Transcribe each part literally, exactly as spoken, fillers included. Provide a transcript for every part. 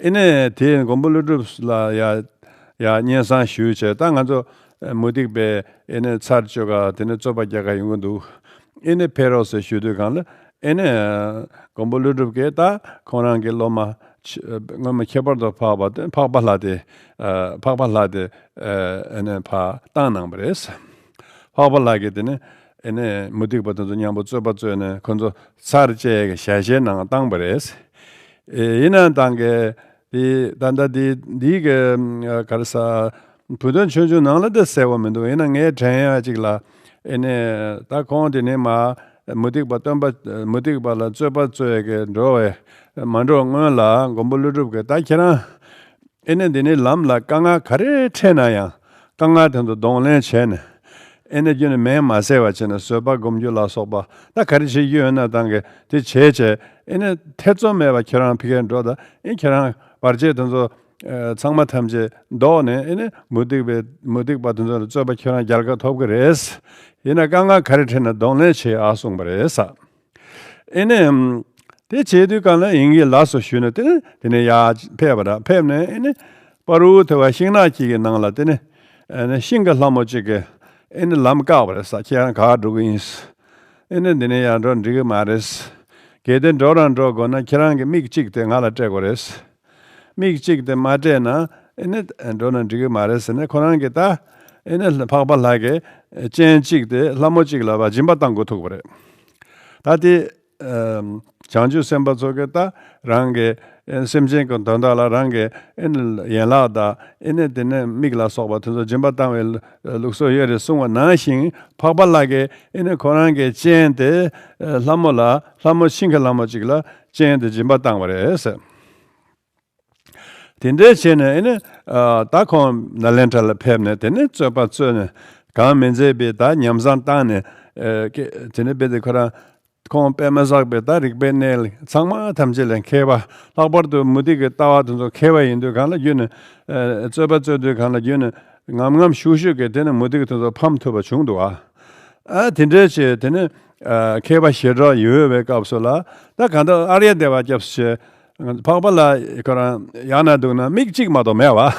ཨེ་ནས་དེ་མགོན་པོ་ཀླུ་སྒྲུབ་ལ་ཡ་ཡ་སྙན་སེང་ཞུས་བྱས། ད་ང་ཚོ་མུ་སྟེགས་པའི་ཨེ་ནས་ཚར་གཅོད་ག་དེ་ནས་རྩོད་པ་རྒྱག་ག་ཡོང་གི་འདུག་ཨེ་ནས་ཕེབས་རོགས་ཟེར་ཞུ་དུས་སྒང་ལ། ཨེ་ནས་མགོན་པོ་ཀླུ་སྒྲུབ་ཀྱིས་ད་ཁོང་རང་གི་སློབ་མ་ཆ་སྔོན་མ་ཁྱད་པར་དུ་འཕགས་པ་དེ་འཕགས་པ་ལྷ་དེ་འཕགས་པ་ལྷ་དེ་ཨེ་ནས་ཕར་བཏང་གནང་བ་རེད། འཕགས་པ་ལྷ་གིས་དེ་ནས་ཨེ་ནས་མུ་སྟེགས་པ་དེ་ཚོ་མཉམ་པོ་རྩོད་པ་རྩོད་ནས་ཁོ་ཚོ་ཚར་བཅད་གི་ཞལ་བཞེས་གནང་བཏང་བ་རེད། ཨེ་ཡིན་ན་ད་གི་དེ་ད་ལྟ་དེ་འདི་གི་ག་རེ་ཟ། བུ་སྟོན་ཆོས་འབྱུང་ནང་ལ་དེ་གསལ་པོ་མི་འདུག་ཡིན་ན་ངས་དྲན་ཡ་ཅིག་ལ། ཨེ་ནས་ད་ཁོང་དེ་ནས་མ་མུ་སྟེགས་པ་སྟོན་པ་མུ་སྟེགས་པ་ལ་རྩོད་པ་རྩོད་གི་འགྲོ་བའི་མ་འགྲོ་སྔོན་ལ་མགོན་པོ་ཀླུ་སྒྲུབ་ཀྱིས་ད་ཁྱེད་རང་ཨེ་ནས་འདི་ནས་ལམ་ལ་དཀའ་ངལ་ག་རེ་འཕྲད་ན་ཡང་དཀའ་ངལ་དེ་ཚོ་གདོང་ལེན་བྱས་ནས། ཨེ་ནས་རྒྱུན་ནས་མེ་མ་བསད་པ་བྱས་ནས་བཟོད་པ་སྒོམ་རྒྱུ་ལ་སོགས་པ་ད་ག་རེ་བྱེད་རྒྱུ་ཡོད་ན་ད་གི་དེ་བྱས་བྱས། ཨེ་ནས་ཐེ་ཚོམ་མེད་པ་ཁྱེད་རང་ཕ་གིར་འགྲོ་ད། ཨེ་ཁྱེད་རང་བར་ཆད་དེ་ཚོ་ཚང་མ་ཐམས་ཅད་བཟློག་ནས། ཨེ་ནས་མུ་སྟེགས་པའི་མུ་སྟེགས་པ་དེ་ཚོ་ལ་རྩོད་པ་ཁྱེད་རང་རྒྱལ་ཁ་ཐོབ་གི་རེད། ཡིན་ན་དཀའ་ངལ་ག་རེ་འཕྲད་ན་གདོང་ལེན་བྱེད་ཨ་གསུངས་པ་རེད་ས། ཨེ་ནས་དེ་བྱེད་དུས་སྒང་ལ་ཡིན་གྱི་ལགས་སོ་ཞུས་ནས། དེ་ནས་དེ་ནས་ཡར་ཕེབས་པ་ར། ཕེབས་ནས་ཨེ་ནས་པར་རུ་ཐེ་བ་ཤིང་ནགས་ཅིག་གི་ནང་ལ་དེ་ནས་ཨེ་ནས་ཤིང་གི་ལྷ་མོ་ཅིག་གིས་ཨེ་ནས་ལམ་བཀག་པ་རེད་ས། ཁྱེད་རང་ག་འགྲོ་གི་ཡིན། ཨེ་ནས་འདི་ནས་ཡར་འགྲོ་འགྲིག་གི་མ་རེད། གལ་ཏེ་འགྲོ་རང་འགྲོ་དགོས་ན་ཁྱེད་རང་གི་མིག་གཅིག་དེ་ང་ལ་སྤྲད་དགོས་རེད། མིག་གཅིག་དེ་མ་སྤྲད་ན་ཨེ་ནས་འགྲོ་ན་འགྲིག་གི་མ་རེད་ཟེར་ནས། ཁོ་རང་གིས་ད་ཨེ་ནས་འཕགས་པ་ལྷ་གི་སྤྱན་གཅིག་དེ་ལྷ་མོ་གཅིག་ལ་བ་སྦྱིན་པ་བཏང་དགོས་ཐུག་པ་རེད། ད་དེ་བྱང་ཆུབ་སེམས་དཔའ་ཚོ་གིས་ད་རང་གི་སེམས་ཅན་གྱི་དོན་དག་ལ་རང་གི་ཡན་ལག་དང་། ཨེ་ནས་དེ་ནས་མིག་ལ་སོགས་པ་དེ་ཚོ་སྦྱིན་པ་བཏང་བའི་ལུགས་སྲོལ་ཡོད་རེད་གསུངས་པ་ནང་བཞིན། འཕགས་པ་ལྷ་གིས་ཨེ་ནས་ཁོ་རང་གི་སྤྱན་དེ་ལྷ་མོ་ལ། ལྷ་མོ་ཤིང་གི་ལྷ་མོ་ཅིག་ལ་སྤྱན་དེ་སྦྱིན་པ་བཏང་བ་རེད་ཟེར། དེ་འདྲ་བྱས་ནས་ཨེ་ནས་ད་ཁོང་ནཱ་ལེནྡྲ་ལ་ཕེབས་ནས། དེ་ནས་རྩོད་པ་རྩོད་ནས་གང་མི་མཛད་པའི་ད་ཉམས་སྣང་བཏང་ནས། དེ་ནས་རྦད་དེ་ཁོ་རང་ཁོང་དཔེ་མི་བསགས་པའི་ད་རིག་པའི་གནས་ཚང་མ་ཐམས་ཅད་ལས་མཁས་པ། ལྷག་པར་དུ་མུ་སྟེགས་ཀྱི་ལྟ་བ་དེ་ཚོ་མཁས་པ་ཡིན་དུས་སྒང་ལ་རྒྱུན་ནས་རྩོད་པ་རྩོད་དུས་སྒང་ལ་རྒྱུན་ནས་ངམ་ངམ་ཤུགས་ཤུགས་ཀྱིས་དེ་ནས་མུ་སྟེགས་དེ་ཚོ་ཕམ་ཐུབ་པ་བྱུང་འདུག་ཨ། ཨ་དེ་འདྲ་བྱས། དེ་ནས་མཁས་པ་ཞེ་དྲག་ཡོད་པའི་སྐབས་སུ་ལ། ད་གང་ལྟར་ཨཱརྱ་དེ་བ་སྐྱབས་སུ་མཆི། འཕགས་པ་ལྷ་ཁོ་རང་ཡང་ན་འདུག་ན་མིག་གཅིག་མ་གཏོགས་མེད་པ།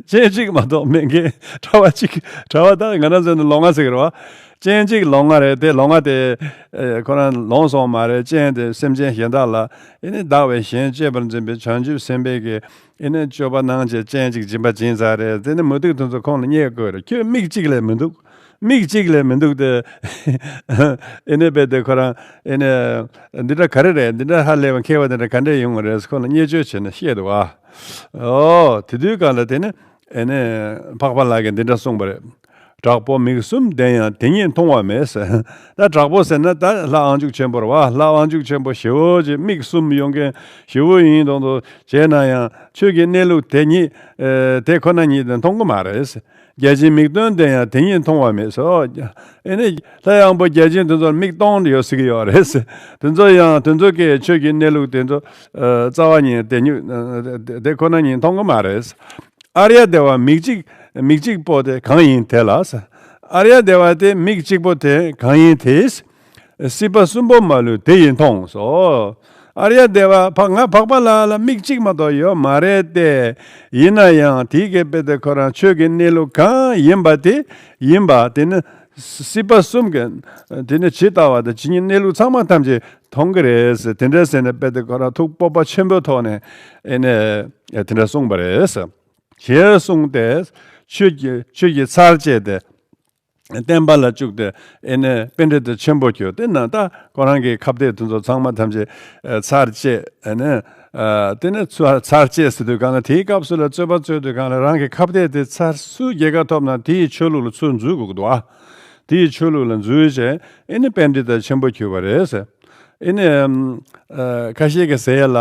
སྤྱན་གཅིག་མ་གཏོགས་མེད་མཁན། གྲྭ་པ་གཅིག་གྲྭ་པ་ད་ང་རང་ཚོ་ནི་ལོང་བ་ཟེར་གི་རེད་བ། སྤྱན་གཅིག་ལོང་བ་རེད་དེ། ལོང་བ་དེ་ཁོ་རང་ལོང་སོང་མ་རེད། སྤྱན་དེ་སེམས་ཅན་གཞན་དག་ལ། ཨེ་ནས་བདག་བས་གཞན་གཅེས་པར་འཛིན་པའི་བྱང་ཆུབ་སེམས་དཔའི་གི་ཨེ་ནས་སྤྱོད་པ་གནང་བྱས་སྤྱན་གཅིག་སྦྱིན་པ་བྱིན་ཚར་རེད། དེ་ནས་མུ་སྟེགས་དེ་ཚོ་ཁོང་ལ་བསྙད་དགོས་རེད། ཁྱོད་མིག་གཅིག་ལས་མི་འདུག་མིག་གཅིག་ལས་མི་འདུག་སྟེ། ཨེ་ནས་རྦད་དེ་ཁོ་རང་ཨེ་ནས་འདི་འདྲ་ག་རེ་རེད། འདི་འདྲ་ཧ་ལས་པ་མཁས་པ་འདི་འདྲ་ག་འདྲས་ཡོང་གི་རེད། ཁོ་ལ་བརྙས་བཅོས་བྱས་ནས་བཤད་འདུག་ཨ། ཨོ་དེ་དུས་སྒང་ལ་དེ་ནས་ཨེ་ནས་འཕགས་པ་ལྷ་གིས་འདི་འདྲ་གསུངས་པ་རེད། དྲག་པོ་མིག་གསུམ་ལྡན་ཡང་དེ་ཉིད་མཐོང་བ་མེད་ཟེར། ད་དྲག་པོ་ཟེར་ན་ད་ལྷ་དབང་ཕྱུག་ཆེན་པོ་རེད་བ། ལྷ་དབང་ཕྱུག་ཆེན་པོ་ཞེ་བོ་ཅིག་མིག་གསུམ་ཡོད་མཁན་ཞེ་བོ་ཡིན་མདོག་མདོག་བྱས་ན་ཡང་ཆོས་ཀྱི་གནས་ལུགས་དེ་ཉིད་དེ་ཁོ་ན་ཉིད་དེ་མཐོང་གི་མ་རེད། བརྒྱ་བྱིན་མིག་སྟོང་ལྡན་ཡང་དེ་ཉིད་མཐོང་བ་མེད་ཟེར། ཨེ་ནས་ལྷ་དབང་པོ་བརྒྱ་བྱིན་དེ་ཚོར་མིག་སྟོང་ཡོད་ཟེར་གི་ཡོད་རེད། དེ་ཚོ་ཡང་དེ་ཚོ་གིས་ཆོས་ཀྱི་གནས་ལུགས་དེ་ཚོ་རྩ་བ་ཉིད་དེ་ཉིད་དེ་ཁོ་ན་ཉིད་མཐོང་གི་མ་རེད། ཨཱརྱ་དེ་བ་མིག་གཅིག་མིག་གཅིག་པོ་དེ་གང་ཡིན་དེ་ལ་ཟེར། ཨཱརྱ་དེ་བ་དེ་མིག་གཅིག་པོ་དེ་གང་ཡིན་དེ། སྲིད་པ་གསུམ་པོ་མ་ལུས་དེ་ཡིས་མཐོང་ཟེར། ཨཱརྱ་དེ་བ་ཕ་ང་འཕགས་པ་ལྷ་ལ་མིག་གཅིག་མ་གཏོགས་ཡོད་མ་རེད་དེ། ཡིན་ན་ཡང་དེའི་གི་རྦད་དེ་ཁོ་རང་ཆོས་ཀྱི་གནས་ལུགས་གང་ཡིན་པ་དེ་ཡིན་པ་དེ་ནི་སྲིད་པ་གསུམ་གྱི་དེ་ནི་ཇི་ལྟ་བ་དང་ཇི་སྙེད་གནས་ལུགས་ཚང་མ་ཐམས་ཅད་མཐོང་གི་རེད་ཟེར། དེ་འདྲ་ཟེར་ནས་རྦད་དེ་ཁོ་རང་ཐུགས་སྤོབས་པ་ཆེན་པོའི་ཐོག་ནས་ཨེ་ནས་དེ་འདྲ་གསུངས་པ་རེད་ཟེར། ཞེས་གསུངས་ཏེ་ཆོས་ཀྱི་ཆོས་ཀྱི་ཚར་བཅད་དེ་བསྟན་པ་ལ་བཅུག་སྟེ་ཨེ་ནས་པཎྜི་ཏ་ཆེན་པོ་གྱུར། དེ་ན་ད་ཁོ་རང་གི་ཁ་གཏད་དེ་ཚོ་ཚང་མ་ཐམས་ཅད་ཚར་བཅད། ཨེ་ནས་དེ་ནས་ཚར་བཅད་ཟེར་དུས་སྒང་ལ་དེའི་སྐབས་སུ་ལ་རྩོད་པ་རྩོད་དུས་སྒང་ལ་རང་གི་ཁ་གཏད་དེ་ཚར་སུ་རྒྱལ་ཁ་ཐོབ་ན་དེའི་ཆོས་ལུགས་ལ་ཚུར་འཛུལ་དགོས་ཀྱི་འདུག་ཨ། དེའི་ཆོས་ལུགས་ལ་འཛུལ་བྱས་ཨེ་ནས་པཎྜི་ཏ་ཆེན་པོ་གྱུར་པ་རེད་ཟེར། ཨེ་ནས་ཨ་ཁ་ཤས་ཀྱིས་ཟེར་ཡ་ལ།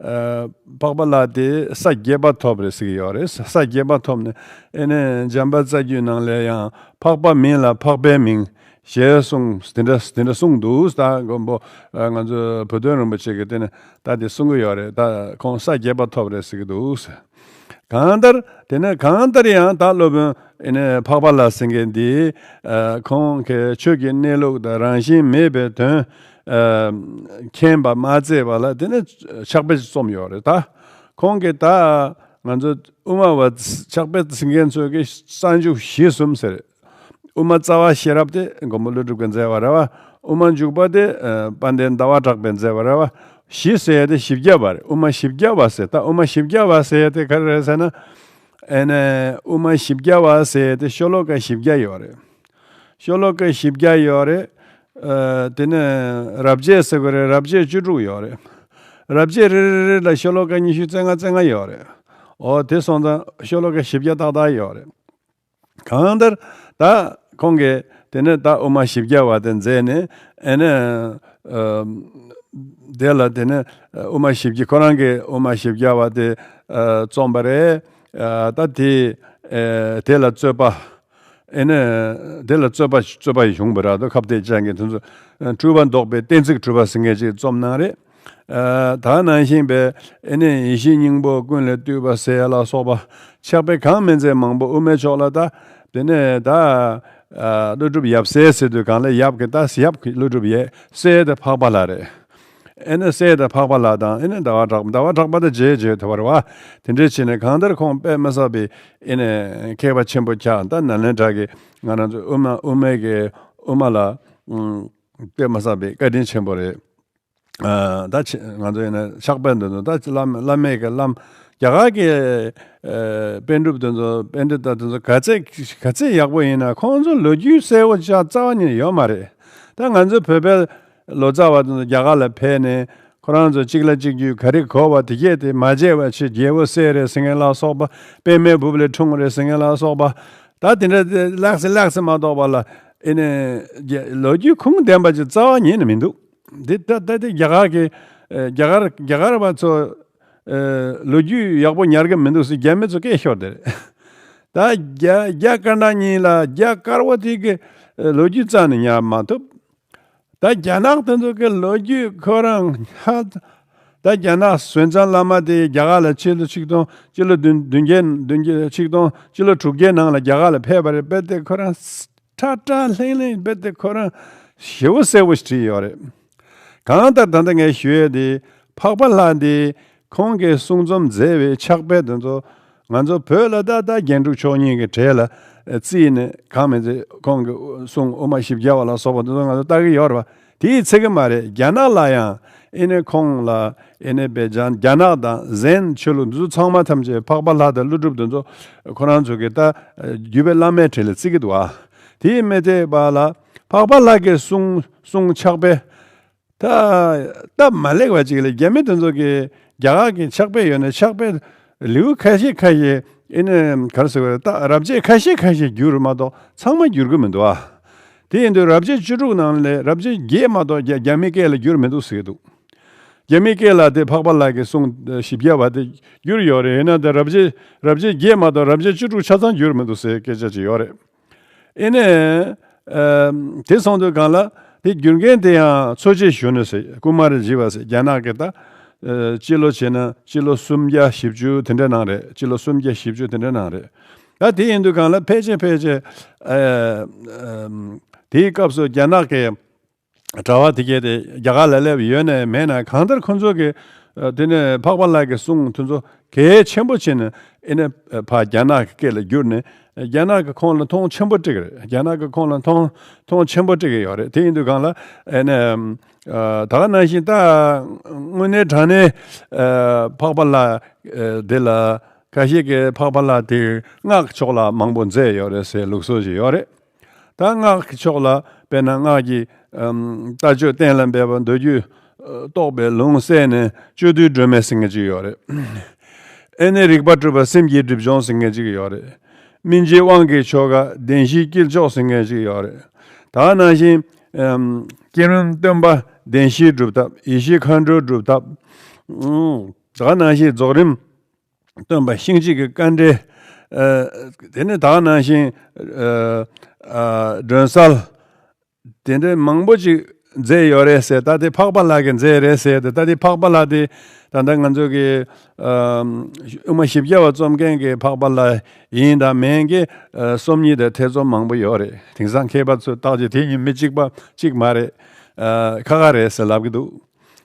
ཨ་འཕགས་པ་ལྷ་དེ་ས་བརྒྱད་པ་ཐོབ་རེད་ཟེར་གྱི་ཡོད་རེད། ས་བརྒྱད་པ་ཐོབ་ནས་ཨེ་ནས་འཇམ་དཔལ་རྩ་རྒྱུད་ནང་ལ་ཡང་འཕགས་པ་མིན་ལ་འཕགས་པའི་མིང་ཞེས་གསུངས། དེ་འདྲ་དེ་འདྲ་གསུངས་འདུག་ད་མགོན་པོ་ཨ་ང་ཚོ་བུ་སྟོན་རིན་པོ་ཆེ་གིས་དེ་ནས་ད་དེ་གསུང་གི་ཡོད་རེད། ད་ཁོང་ས་བརྒྱད་པ་ཐོབ་རེད་ཟེར་གྱི་འདུག་གང་ལྟར་དེ་ནས་གང་ལྟར་ཡང་ད་སློབ་དཔོན་ཨེ་ནས་འཕགས་པ་ལྷ་ཟེར་མཁན་འདི་ཨ་ཁོང་གི་ཆོས་ཀྱི་གནས་ལུགས་དང་རང་བཞིན་མེད་པའི་དོན་ཨ་མཁྱེན་པ་མ་བརྩད་པ་ལ་དེ་ནས་ཕྱག་དཔེ་རྩོམ་ཡོད་རེད། ད་ ཁོང་གིས་ད་ང་ཚོ་དབུ་མ་པ་ཕྱག་དཔེ་གཟིགས་མཁན་ཚོ་གིས་གསར་འཇུག་བཞི་གསུམ་ཟེར། དབུ་མ་རྩ་བ་ཤེས་རབ་དེ་མགོན་པོ་ཀླུ་སྒྲུབ་ཀྱིས་མཛད་པ་རེད་བ། དབུ་མ་འཇུག་པ་དེ་ཨ་དཔལ་ལྡན་ཟླ་བ་གྲགས་པས་མཛད་པ་རེད་བ། བཞི་ཟེར་ཡ་དེ་བཞི་བརྒྱ་པ་རེད། དབུ་མ་བཞི་བརྒྱ་པ་ཟེར། ད་དབུ་མ་བཞི་བརྒྱ་པ་ཟེར་ཡ་དེ་ག་རེ་རེད་ཟེར་ན། ཨེ་ནས་དབུ་མ་བཞི་བརྒྱ་པ་ཟེར་ཡ་དེ་ཤོ་ལོ་ཀ་བཞི་བརྒྱ་ཡོད་རེད། ཤོ་ལོ་ཀ་བཞི་བརྒྱ་ཡོད་རེད། ཨ་དེ་ནས་རབ་བྱེད་ཟེར་དགོས་རེད། རབ་བྱེད་བཅུ་དྲུག་ཡོད་རེད། རབ་བྱེད་རེ་རེ་རེ་ལ་ཤོ་ལོ་ཀ་ཉི་ཤུ་རྩ་ལྔ་རྩ་ལྔ་ཡོད་རེད། འོ་དེ་སོང་ཙང་ཤོ་ལོ་ཀ་བཞི་བརྒྱ་ཏག་ཏག་ཡོད་རེད། གང་ལྟར་ད་ཁོང་གིས་དེ་ནས་ད་དབུ་མ་བཞི་བརྒྱ་པ་དེ་མཛད་ནས། ཨེ་ནས་ཨ་དེ་ལ་དེ་ནས་དབུ་མ་བཞི་བརྒྱ། ཁོ་རང་གིས་དབུ་མ་བཞི་བརྒྱ་པ་དེ་ཨ་རྩོམ་པ་རེད། ཨ་ད་དེ་ཨ་དེ་ལ་རྩོད་པ། ཨེ་ནས་དེ་ལ་རྩོད་པ་རྩོད་པ་བྱུང་བ་རེད། ད་ཁ་གཏད་ཅན་གྱི་དེ་ཚོ་སྤྲུལ་པ་བཟློག་པའི་གཏན་ཚིགས་གྲུབ་པ་ཟེར་མཁན་ཅིག་རྩོམ་གནང་རེད། ཨ་ད་ནང་བཞིན་པའི་ཨེ་ནས་ཡེ་ཤེས་སྙིང་པོ་ཀུན་ལས་བཏུས་པ་ཟེར་ཡ་ལ་སོགས་པ་ཕྱག་དཔེ་གང་མིན་ཚད་མང་པོ། དབུ་མའི་ཕྱོགས་ལ་ད་དེ་ནས་ད་ཨ་ཀླུ་སྒྲུབ་ཡབ་སྲས་ཟེར་དུས་གང་ལ་ཡབ་ཀྱི་ད་ཡབ་ཀྱི་ཀླུ་སྒྲུབ་ཡབ་སྲས་དེ་འཕགས་པ་ལྷ་རེད། ཨེ་ནས་སྲས་དེ་འཕགས་པ་ལྷ་དང་། ཨེ་ནས་ཟླ་བ་གྲགས། ཟླ་བ་གྲགས་པ་དེ་རྗེས་རྗེས་དེ་བར་བ། དེ་འདྲས་བྱས་ནས་གང་ལྟར་ཁོང་དཔེ་མི་སྲིད་པའི་ཨེ་ནས་མཁས་པ་ཆེན་པོ་ཆགས། ད་ནཱ་ལེནྡྲ་གི་ང་རང་ཚོ་དབུ་མ་དབུ་མའི་གི་དབུ་མ་ལ་ཨུམ་དཔེ་མི་སྲིད་པའི་བཀའ་དྲིན་ཆེན་པོ་རེད། ཨ་ད་ཆེ་ང་ཚོ་ཡིན་ན་ཕྱག་དཔེ་འདི་ཚོ་ད་བླ་མ་བླ་མའི་གི་བླ་མ་རྒྱ་གར་གི་ཨ་པཎ་གྲུབ་དེ་ཚོ། པཎྜི་ཏ་དེ་ཚོ་ག་ཚད་ག་ཚད་ཡག་པོ་ཡིན་ན་ཁོང་ཚོ་ལོ་རྒྱུས་གསལ་པོ་ཅིག་རྩ་བ་ཉིད་ཡོད་མ་རེད། ད་ང་ཚོ་བོད་པའི་ལོ་ཙཱ་བ་དེ་ཚོ་རྒྱ་གར་ལ་ཕེབས་ནས་ཁོ་རང་ཚོ་གཅིག་ལ་གཅིག་བརྒྱུད་ག་རེ་གོ་བ་དེ་གས་དེ། མ་བརྗེད་པ་ཆེ་རྒྱལ་པོ་སྲས་རེད་ཟེར་མཁན་ལ་སོགས་པ། པདྨའི་སྦུབས་ལས་འཁྲུངས་རེད་ཟེར་མཁན་ལ་སོགས་པ། ད་དེ་འདྲ་དེ་ལེགས་སེ་ལེགས་སེ་མ་གཏོགས་པ་ལ་ཨེ་ནས་རྒྱ་ལོ་རྒྱུས་ཁུངས་ལྡན་པ་ཅིག་རྩ་བ་ཉིད་ནས་མི་འདུག། འདི་ད་ད་དེ་རྒྱ་གར་གྱི་ཨ་རྒྱ་གར་རྒྱ་གར་བ་ཚོ་ཨ་ལོ་རྒྱུས་ཡག་པོ་ཉར་གི་མི་འདུག་ཟེར་རྒྱ་མི་ཚོ་སྐད་ཤོར་དེ་རེད། ད་རྒྱ་རྒྱ་དཀར་ནག་གཉིས་ལ་རྒྱ་དཀར་བོ་དེ་གི་ཨ་ལོ་རྒྱུས་རྩ་ནས་ཉར་མ་ཐུབ། ད་རྒྱ་ནག་དེ་ཚོ་གི་ལོ་རྒྱུས་ཁོ་རང་ཧ། ད་རྒྱ་ནག་ཟོན་ཙང་བླ་མ་དེ་རྒྱ་གར་ལ་ཕྱི་ལོ་ཆིག་སྟོང་ཕྱི་ལོ་བདུན་བདུན་བརྒྱ་བདུན་བརྒྱ་ཆིག་སྟོང་ཕྱི་ལོ་དྲུག་བརྒྱའི་ནང་ལ་རྒྱ་གར་ལ་ཕེབས་པ་རེད། རྦད་དེ་ཁོ་རང་ཁྲ་ཁྲ་ལྷིང་ལྷིང་རྦད་དེ་ཁོ་རང་ཞེ་པོ་གསལ་པོ་ཞིག་བྲིས་ཡོད་རེད། གང་ལྟར་ད་ལྟ་ངས་ཞུ་ཡས་དེ་འཕགས་པ་ལྷ་འདི་ཁོང་གིས་གསུང་རྩོམ་མཛད་པའི་ཕྱག་དཔེ་དེ་ཚོ་ང་ཚོ་བོད་ལ་ད་ལྟ་རྒྱན་དྲུག་མཆོག་གཉིས་ཀྱི་གྲས་ལ་བརྩིས་ནས་གང་མིན་ཚེ་ཁོང་གི་གསུང་དབུ་མ་བཞི་བརྒྱ་པ་ལ་སོགས་པ་དེ་ཚོ་ང་ཚོ་ལྟ་གི་ཡོད་རེད་བ། དེའི་ཚིག་གི་མ་རེད། རྒྱ་ནག་ལ་ཡང་ཨེ་ནས་ཁོང་ལ་ཨེ་ནས་པེ་ཅང་རྒྱ་ནག་དང་ཟན་ཆོས་ལུགས་འདི་ཚོ་ཚང་མ་ཐམས་ཅད་འཕགས་པ་ལྷ་དང་ཀླུ་སྒྲུབ་འདི་ཚོ་ཁོ་རང་ཚོ་གི་ད་བརྒྱུད་པའི་བླ་མའི་གྲས་ལ་བརྩི་གི་འདུག་ཨ། དེའི་མི་ཚད་པ་ལ་འཕགས་པ་ལྷ་གི་གསུང་གསུང་ཕྱག་དཔེ་ད་སྟབས་མ་ལེགས་པ་ཅིག་ལ་རྒྱ་མི་དེ་ཚོ་གི་རྒྱ་གར་གི་ཕྱག་དཔེ་ཡོད་ན་ཕྱག་དཔེ་ལེའུ་ཁ་ཤས་ཁ་ཤས་ཨེ་ནས་ག་རེ་ཟེར་བ་རེད། ད་རབ་བྱེད་ཁ་ཤས་ཁ་ཤས་བསྒྱུར་མ་གཏོགས་ཚང་མ་བསྒྱུར་གི་མི་འདུག་ཨ། དེ་ཡིན་དུས་རབ་བྱེད་བཅུ་དྲུག་ནང་ལས་རབ་བྱེད་བརྒྱད་མ་གཏོགས་རྒྱ་རྒྱ་མིའི་སྐད་ལ་བསྒྱུར་མི་འདུག་ཟེར་གི་འདུག། རྒྱ་མིའི་སྐད་ལ་དེ་འཕགས་པ་ལྷ་གི་གསུང་བཞི་བརྒྱ་པ་དེ་བསྒྱུར་ཡོད་རེད། ཡིན་ན་དེ་རབ་བྱེད་རབ་བྱེད་བརྒྱད་མ་གཏོགས་རབ་བྱེད་བཅུ་དྲུག་ཆ་ཚང་བསྒྱུར་མི་འདུག་ཟེར་སྐད་ཆ་ཅིག་ཡོད་རེད། ཨེ་ནས་ཨ་དེ་སོང་དུས་གང་ལ་དེ་བསྒྱུར་མཁན་དེ་ཡང་འཚོ་བྱེད་གཞོན་ནུ་ཟེར། ཀུ་མ་ར་ཇི་བ་ཟེར། རྒྱ་ནག་གི་ད་ཨ་སྤྱི་ལོ་བྱས་ན་སྤྱི་ལོ་སུམ་བརྒྱ་བཞི་བཅུ་དེ་འདྲ་ནང་རེད། སྤྱི་ལོ་སུམ་བརྒྱ་བཞི་བཅུ་དེ་འདྲ་ནང་རེད། ད་དེ་ཡིན་དུས་གང་ལ་ཕལ་ཆེར་ཕལ་ཆེར་ཨ་ཨ་དེའི་སྐབས་སུ་རྒྱ་ནག་གི་གྲྭ་པ་དེ་གས་དེ་རྒྱ་གར་ལ་སླེབས་ཡོད་ནའི་མེད་ནའི་གང་ལྟར་ཁོ་ཚོ་གི་ཨ་དེ་ནས་འཕགས་པ་ལྷ་གི་གསུང་དེ་ཚོ་གལ་ཆེན་པོ་བྱས་ནས་ཨེ་ནས་ཕར་རྒྱ་ནག་གི་སྐད་ལ་བསྒྱུར་ནས་རྒྱ་ནག་གི་ཁོང་ལ་མཐོང་ཆེན་པོ་སྤྲད་ཀྱི་རེད། རྒྱ་ནག་གི་ཁོང་ལ་མཐོང་མཐོང་ཆེན་པོ་སྤྲད་ཀྱི་ཡོད་རེད། དེ་ཡིན་དུས་གང་ལ་ཨེ་ནས་ཨ་ད་ག་ནང་བཞིན་ད་དངོས་གནས་དྲང་གནས་ཨ་འཕགས་པ་ལྷ་ཨ་དེ་ལ་ཁ་ཤས་ཀྱིས་འཕགས་པ་ལྷ་དེ་སྔགས་ཕྱོགས་ལ་མང་པོ་མཛད་ཡོད་རེད་ཟེར་ལུགས་སྲོལ་ཞིག་ཡོད་རེད། ད་སྔགས་ཀྱི་ཕྱོགས་ལ་དཔེར་ན་སྔགས་ཀྱི་ཨམ་ལྟ་སྤྱོད་གཏན་ལ་འབེབས་པ་མདོ་རྒྱུད་ཨ་རྟོགས་པའི་ལུང་གསན་ནས་སྤྱོད་བསྡུས་སྒྲོན་མེ་ཟེར་མཁན་ཅིག་ཡོད་རེད། ཨེ་ནས་རིག་པ་སྤྲུལ་པ་སེམས་ཀྱི་སྒྲིབ་སྦྱོང་ཟེར་མཁན་ཅིག་ཡོད་རེད། སྨིན་བྱེད་དབང་གི་ཆོ་ག་བདེན་བཞིའི་དཀྱིལ་ཆོག་ཟེར་མཁན་ཅིག་ཡོད་རེད། ད་ནང་བཞིན་ཨམ་བསྐྱེད་རིམ་སྟོན་པ་བདེན་བཞིའི་སྒྲུབ་ཐབས། ཡེ་ཤེས་མཁའ་འགྲོའི་སྒྲུབ་ཐབས། ཨང་། ད་ནང་བཞིན་རྫོགས་རིམ་སྟོན་པ་ཤིང་བྱི་གི་དཀའ་འགྲེལ། ཨ་དེ་ནས་ད་ག་ནང་བཞིན་ཨ་ཨ་སྒྲོན་གསལ། དེ་འདྲའི་མང་པོ་ཅིག་མཛད་ཡོད་རེད་ཟེར། ད་དེ་འཕགས་པ་ལྷ་གིས་མཛད་རེད་ཟེར་ཏེ། ད་དེ་འཕགས་པ་ལྷ་དེ་ད་ལྟ་ང་ཚོ་གི་ཨ་དབུ་མ་བཞི་བརྒྱ་པ་རྩོམ་མཁན་གྱི་འཕགས་པ་ལྷ་ཡིན་དང་མིན་གྱི་ཨ་སོམ་ཉི་དང་ཐེ་ཚོམ་མང་པོ་ཡོད་རེད། དེང་སང་མཁས་པ་ཚོས་བརྟག་དཔྱད་དེ་གཉིས་མི་གཅིག་པ་གཅིག་མ་རེད། ཨ་ཁ་ཁ་རེད་ཟེར་ལབ་ཀྱི་འདུག།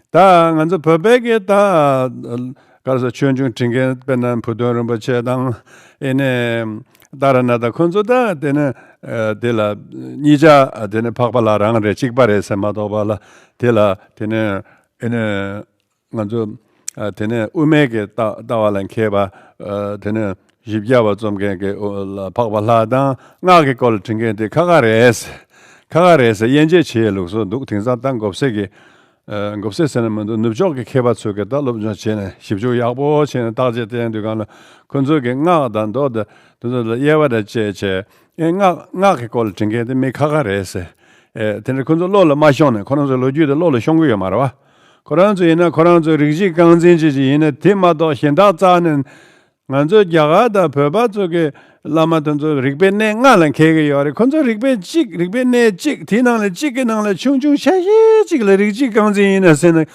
ད་ང་ཚོ་བོད་པའི་གི་ད་ ག་རེ་ཟེར། ཆོས་འབྱུང་འབྲི་མཁན་དཔེར་ན་བུ་སྟོན་རིན་པོ་ཆེ་དང་། ཨེ་ནས་ཏཱ་ར་ནཱ་ཐ། ཁོ་ཚོ་ད་དེ་ནས་དེ་ལ་གཉིས་ཆ་དེ་ནས་འཕགས་པ་ལྷ་རང་རེད། གཅིག་པ་རེད་ཟེར་མ་གཏོགས་པ་ལ། དེ་ལ་དེ་ནས་ཨེ་ནས་ང་ཚོ་ཨ་དེ་ནས་དབུ་མའི་གི་ལྟ་ལྟ་བ་ལ་མཁས་པ། ཨ་དེ་ནས་བཞི་བརྒྱ་པ་རྩོམ་མཁན་གྱི་འཕགས་པ་ལྷ་དང་སྔགས་ཀྱི་སྐོར་ལ་འབྲི་མཁན་དེ་ཁ་ཁ་རེད། ཁ་ཁ་རེད་ཟེར་དབྱེ་འབྱེད་བྱེད་ལུགས་སྲོལ་འདུག། དེང་སང་ད་མགོ་སེར་གྱི་ཨ་མགོ་སེར་ཟེར་ན་མི་འདུག། ནུབ་ཕྱོགས་ཀྱི་མཁས་པ་ཚོས་ཀྱི་ད་སློབ་སྦྱོང་བྱས་ནས་ཞིབ་འཇུག་ཡག་པོ་བྱས་ནས་བརྟག་དཔྱད་བསྟེན་དུས་སྒང་ལ། ཁོ་ཚོས་ཀྱི་སྔགས་དང་མདོ་དང་དེ་ཚོ་ལ་དབྱེ་བ་དང་བཅས་བྱས། ཨེ་སྔགས་སྔགས་ཀྱི་སྐོར་ལ་འབྲི་མཁན་དེ་མི་ཁ་ཁ་རེད་ཟེར། ཨེ་དེ་འདྲ་ཁོ་ཚོ་བློ་ལ་མ་ཤོང་ནས། ཁོ་རང་ཚོའི་ལོ་རྒྱུས་དེ་བློ་ལ་ཤོང་གི་ཡོད་མ་རེད་བ། ཁོ་རང་ཚོ་ཡིན་ན་ཁོ་རང་ཚོའི་རིགས་གཅིག་རྐང་འཛིན་ཅིག་ཅིག་ཡིན་ན། དེ་མ་གཏོགས་གཞན་དག་རྩ་ནས། ང་ཚོ་རྒྱ་གར་དང་བོད་པ་ཚོ་གི་བླ་མ་དེ་ཚོ་རིག་པའི་གནས་ལྔ་ལ་མཁས་ཀྱི་ཡོད་རེད། ཁོ་ཚོ་རིག་པའི་གཅིག་རིག་པའི་གནས་གཅིག་དེའི་ནང་ལ་གཅིག་གི་ནང་ལ་ཆུང་ཆུང་ཆ་ཤས་གཅིག་ལ་རིགས་གཅིག་རྐང་འཛིན་ཡིན་ན་ཟེར་ན།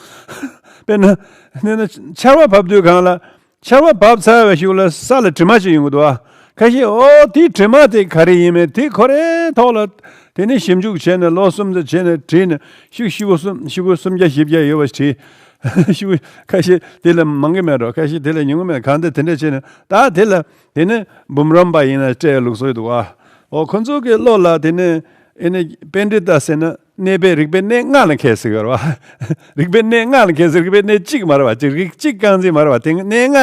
དཔེར་ན་ནི་ན་ཆར་པ་བབས་དུས་སྒང་ལ། ཆར་པ་བབས་ཚར་བའི་གཞུག་ལ་ས་ལ་དྲི་མ་ཅིག་ཡོང་གི་འདུག་ཨ། ཁ་ཤས་ཨོ་དེའི་དྲི་མ་དེ་ག་རེ་ཡིན་མིན་དེ་ཁོ་རའི་ཐོག་ལ་དེ་ནས་ཞིབ་འཇུག་བྱས་ནས་ལོ་གསུམ་ཙམ་བྱས་ནས་བྲིས་ནས། ཤོག་གུ་སུམ་ཤོག་གུ་སུམ་བརྒྱ་བཞི་བརྒྱ་ཡོད་པ་བྲིས། ཤོག་གུ་ཁ་ཤས་དེ་ལས་མང་གི་མེད་འགྲོ། ཁ་ཤས་དེ་ལས་ཉུང་གི་མེད། གང་ལྟར་དེ་འདྲ་བྱས་ནས་ད་དེ་ལ་དེ་ནས་འབུམ་རམས་པ་ཡིན་ན་སྤྲད་ལུགས་སྲོལ་འདུག་ཨ། ཨོ་ཁོ་ཚོ་གི་བློ་ལ་དེ་ནས་ཨེ་ནས་པཎྜི་ཏ་ཟེར་ན། གནས་པའི་རིག་པའི་གནས་ལྔ་ལ་མཁས་ཟེར་གི་རེད་བ། རིག་པའི་གནས་ལྔ་ལ་མཁས་ཟེར། རིག་པའི་གནས་གཅིག་མ་རེད་བ། གཅིག་རིགས་གཅིག་རྐང་འཛིན་མ་རེད་བ། དེ་གནས་ལྔ་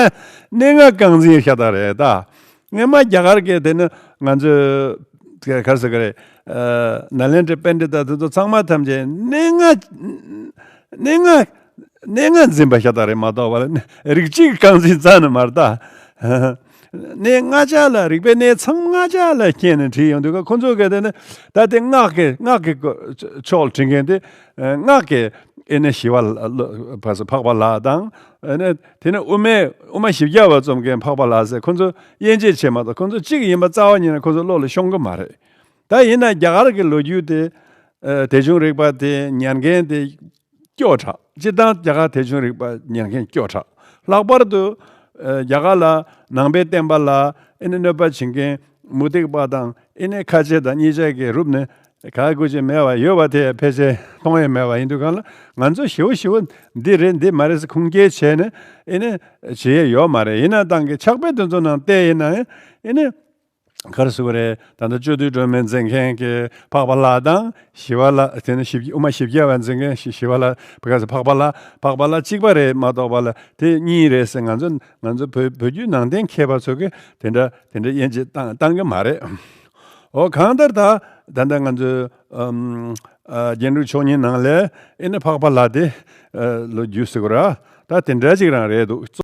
གནས་ལྔ་རྐང་འཛིན་ཤ་སྟག་རེད་ད། སྔོན་མ་རྒྱ་གར་གྱི་དེ་ནི་ང་ཚོའི་ག་རེ་ཟེར་གི་རེད། ཨ་ནཱ་ལེནྡྲའི་པཎྜི་ཏ་དེ་ཚོ་ཚང་མ་ཐམས་ཅད་གནས་ལྔ་གནས་ལྔ་གནས་ལྔ་འཛིན་པ་ཤ་སྟག་རེད་མ་གཏོགས་པ་ལ་རིགས་གཅིག་རྐང་འཛིན་རྩ་ནས་མ་རེད་ད། གནས་ལྔ་ཆ་ལ། རིག་པའི་གནས་ཚང་ལྔ་ཆ་ལ་མཁྱེན་ནས་བྲིས་ཡོང་དུས། ཁོ་ཚོ་གིས་དེ་ནི་ད་དེ་སྔགས་ཀྱི་སྔགས་ཀྱི་ཕྱོགས་ལ་བྲིས་མཁན་དེ། སྔགས་ཀྱི་ཨེ་ནས་ཞི་བ་ལྷ། ཕར་ཚུར་འཕགས་པ་ལྷ་དང་། ཨེ་ནས་དེ་ནས་དབུ་མའི་དབུ་མ་བཞི་བརྒྱ་པ་རྩོམ་མཁན་འཕགས་པ་ལྷ་ཟེར། ཁོ་ཚོ་དབྱེ་འབྱེད་བྱས་མ་གཏོགས། ཁོ་ཚོ་གཅིག་ཡིན་པ་རྩ་བ་ཉིད་ནས་ཁོ་ཚོ་བློ་ལ་ཤོང་གི་མ་རེད། ད་ཡིན་ན་རྒྱ་གར་གྱི་ལོ་རྒྱུས་དེ། ཨ་དེ་བྱུང་རིག་པ་དེ་ཉན་མཁན་དེ་སྐྱོ་དྲགས། སྤྱིར་བཏང་རྒྱ་གར་དེ་བྱུང་རིག་པ་ཉན་མཁན་སྐྱོ་དྲགས། ལྷག་པར་དུ་ཨ་རྒྱ་གར་ལ་ནང་པའི་བསྟན་པ་ལ་ཨེ་ནས་གནོད་པ་བྱེད་མཁན་མུ་སྟེགས་པ་དང་ཨེ་ནས་ཁ་ཆེ་དང་གཉིས་ཆ་གི་རུབ་ནས་ག་དགོས་ཀྱི་མེད་པ་ཡོད་པ་དེ་ཕལ་ཆེར་མཐོང་ཡས་མེད་པ་ཡིན་དུས་སྒང་ལ། ང་ཚོ་ཞེ་པོ་ཞེ་པོ་འདི་རེད་འདི་མ་རེད་ཟེར་ཁུངས་སྐྱེལ་བྱས་ནས་ཨེ་ནས་བྱེད་ཡས་ཡོད་མ་རེད། ཡིན་ན་ད་གི་ཕྱག་དཔེ་དེ་ཚོ་ནང་བལྟས་ཡིན་ན་ཡང་ཨེ་ནས། ག་རེ་ཟེར་དགོས་རེད། ད་ལྟ་སྤྱོད་བདུད་སྒྲོལ་མའི་མཛད་མཁན་གྱི་འཕགས་པ་ལྷ་དང་ཞི་བ་ལྷ། དེ་ནས་ཞི་བརྒྱ་དབུ་མ་ཞི་བརྒྱ་པ་མཛད་མཁན་ཞི་ཞི་བ་ལྷ། ག་རེ་ཟེར། འཕགས་པ་ལྷ། འཕགས་པ་ལྷ་གཅིག་པ་རེད་མ་གཏོགས་པ་ལ་དེ་གཉིས་རེད་ཟེར། ང་ཚོ་ང་ཚོ་བོད་བོད་བརྒྱུད་ནང་བསྟན་མཁས་པ་ཚོ་གིས་དེ་འདྲ་དེ་འདྲ་དབྱེ་འབྱེད་བཏང་བཏང་གི་མ་རེད། འོ་གང་ལྟར་ད་ད་ལྟ་ང་ཚོའི་ཨམ་ཨ་རྒྱན་དྲུག་མཆོག་གཉིས་ནང་ལས་ཨེ་ནས་འཕགས་པ་ལྷ་དེ་ཨ་ལོ་རྒྱུས་ཟེར་དགོས་རེད། ད་དེ་འདྲ་ཅིག་རང་རེད་འདུག།